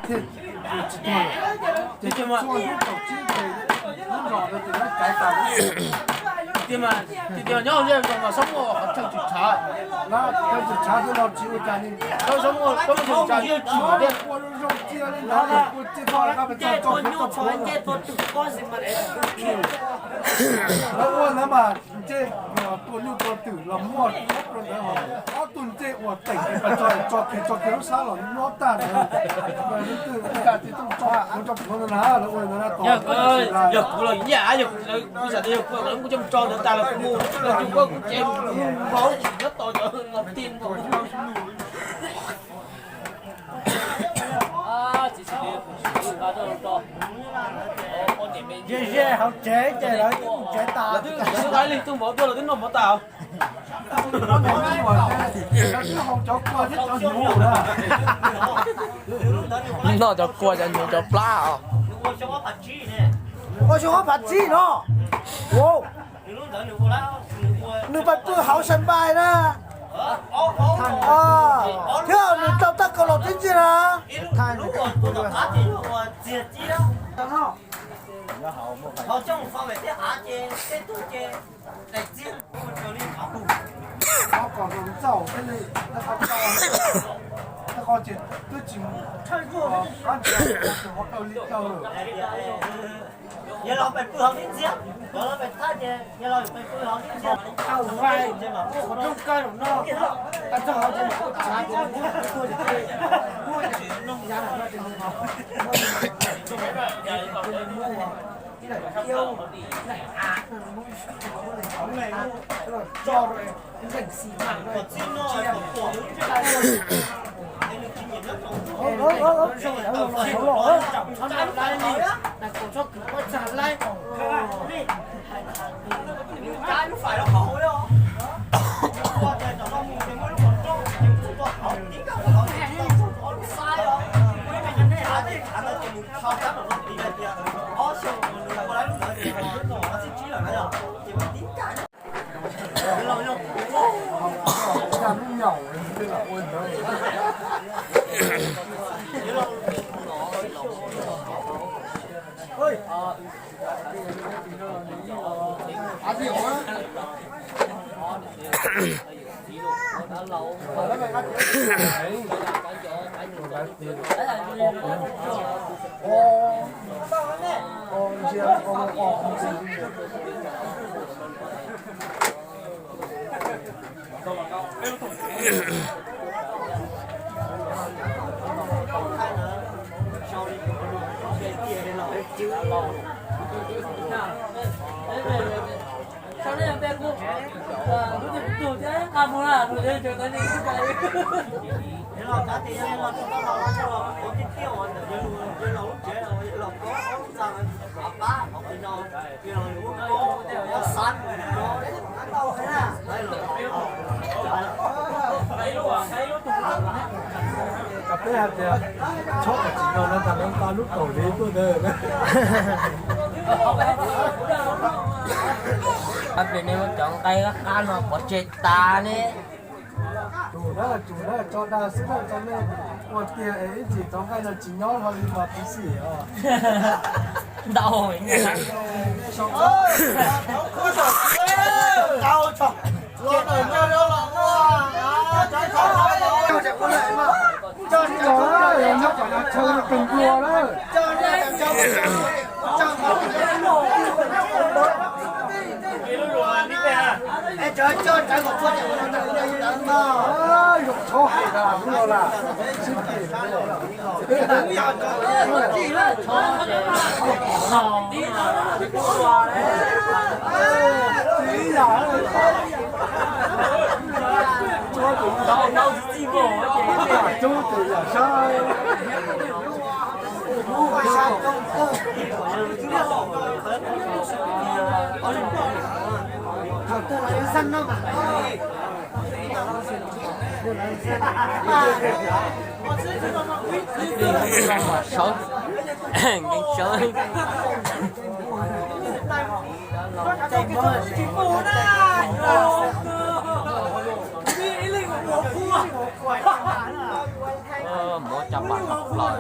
Thiab tsis tuag lawm. Ces txhua hnub kaum tsib ces lub zos ntawd ces lawv caiv tas lawm. Tiag mas, tiag tiag nyob hauv zej zos mas xob muaj qhov chaw tsis tshav. Lawv chaw tsis tshav thiab los tsis ua cas li. Xob muaj, xob muaj tsis tshav thiab tsis ua zoo cia li ntawd, ua cia txog qab pes txog txog pem txog pem. Lawv ua ntawd mas ntsej tua nyuj tua twm los muaj rau ntawd, ob tug ntsej uas teem pas tso tso kiag tso kiag lub sab los nyob tag ntawd. Leej twg ua cas ces tuaj tso kuv tso kuv ntawd na, lawv ua ntawd na. Yog kuv los yam, yog kuv, kuv xav tias yog kuv, kuv coj mus tso ntawd tas los kuv mus, los kuv kuj kuv ces mus vauv tsis nyob tos cov los tij. Ze ze hauv tsev ces lawv twb mus tsev tas. Lawv twb sib qab li tuaj mov tuaj, lawv twb noj mov tas. Noj cov kua cov hnyuv cov plab os. Ua xyoo ob phav tsib no, nws pais pw hauv sai npai na, thiab nws tau tag kaus los tib ntsia na. Qhov kom ntxaum thiaj li, qhov ces twb tsis, qab ntsia qhov kaw li kaw lawm. Yog los pais pw hauv tib ntxiab, yog los pais thaj ces yog los pais pw hauv tib ntxiab. Qhov rooj kawg los no, tag txog hauv ces kuj tshav ces kuj tuaj ces kuj ya los no ces ib daim tiab, ib daim av, tso rau ib leeg xis mas no tsis tsia. Txhob noj laib li, nais kaus txhob kws pob tsag laib. Peb hais tias txhob kom tsis no no tas lawv nqa lub kaum li tuaj ntawd. Ab pem nej muab cov nqaij qab qab no pov tseg tas ne. Tsum na, tsum na, tso dag xwb na, tso nej ua tiag es ib chim cov nqaij no tsis nyob hlo li mas kuv xim os. Ntau. Sawv, nkees sawv. Muab cov pas los plaws.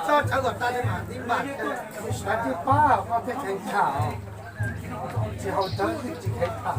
Txhob txawv kom tag li mas tib npaj, tib pab koj thiaj kheev tham, tsis haus txawv tsis kheev tham.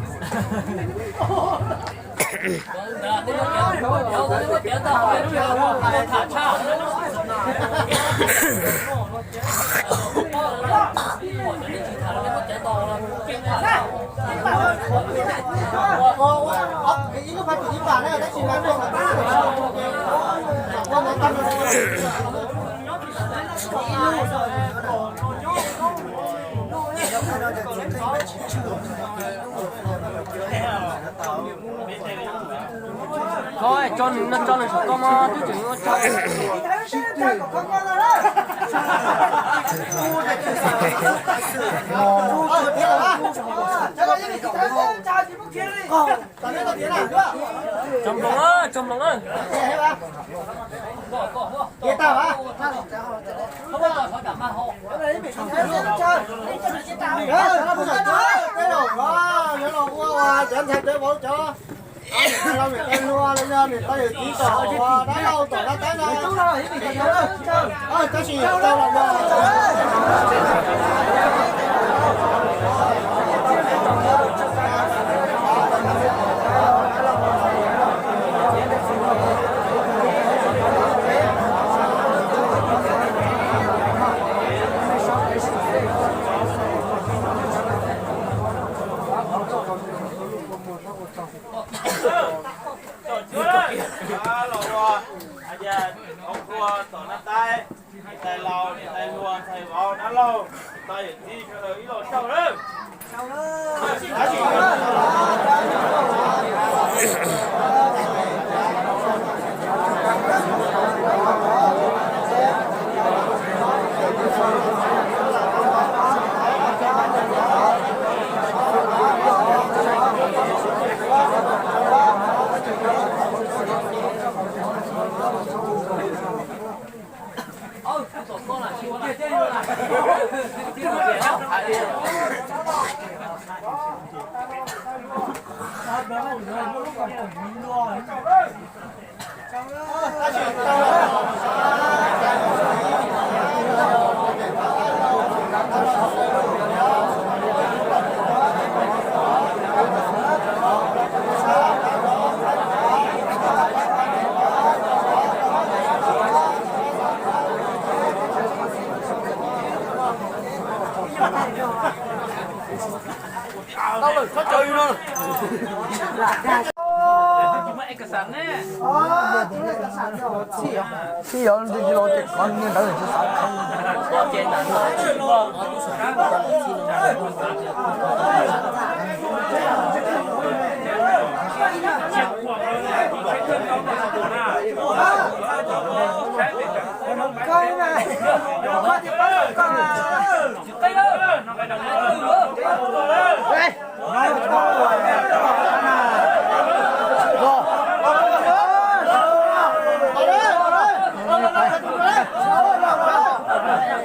Koj tso nws no, tso nws saum koj mas twb tseem yuav tso. Tso nploos na, tso nploos na. Los ua, hais tias, ua tom nab tais, niam tais laus, niam tais hluas, ntxhais vauv, dab laug, tais yawm txiv sawv daws ib los sau lawm. Txij yog tsis los ces kov niag ntawd tsis xav.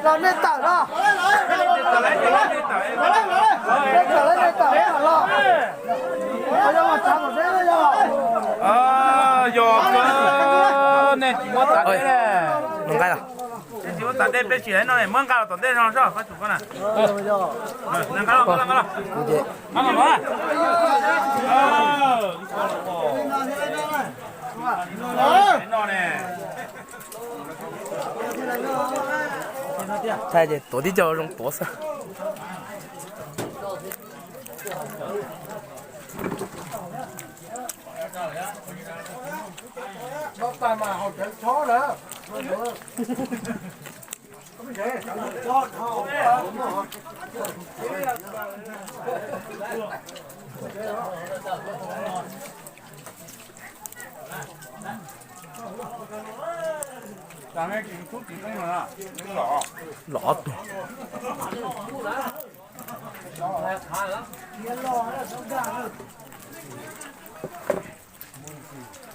Los nej tawm los. Nej tawm los, nej tawm los los. Yog nej tsis muab tav deb, nej tsis muab tav deb peb tsis hais no, muab nqa los tom ntej no soj, Fab Tsum koj na. Nqa los, nqa los, nqa los. Thaij ces tuav tib co zoo tuav xwb. Los ob tug.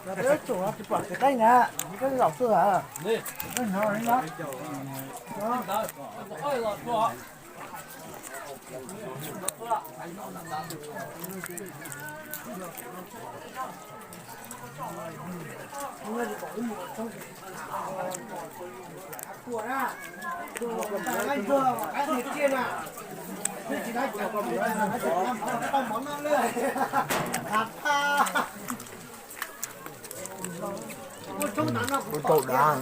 Peb tsum tsis pom kev qeej na, kev qeej zaum xwb a. Kuv tau dav.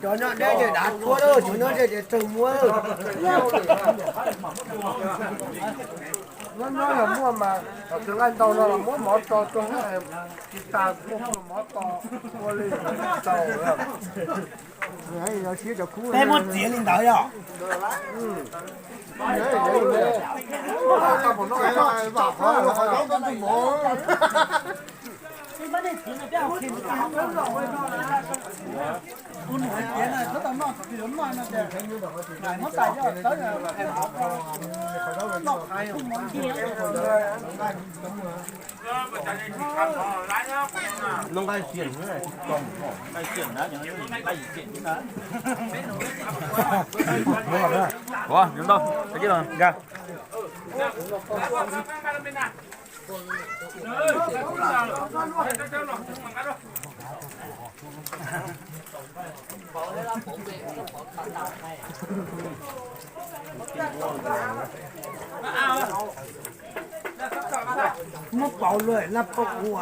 Cov nyob deb ces dav tuab lawm, cov nyob ze ces tsawg muab. Nyob nyob yog muaj mas, cov nqaij ntau no los muab mov tso rau, tsis tas muab mov to ua li tau. Peb muab txiav li ntawd yog. Ua, nyob ntau, tag kis los nkag. Muab pauv lawm laj pom kuv.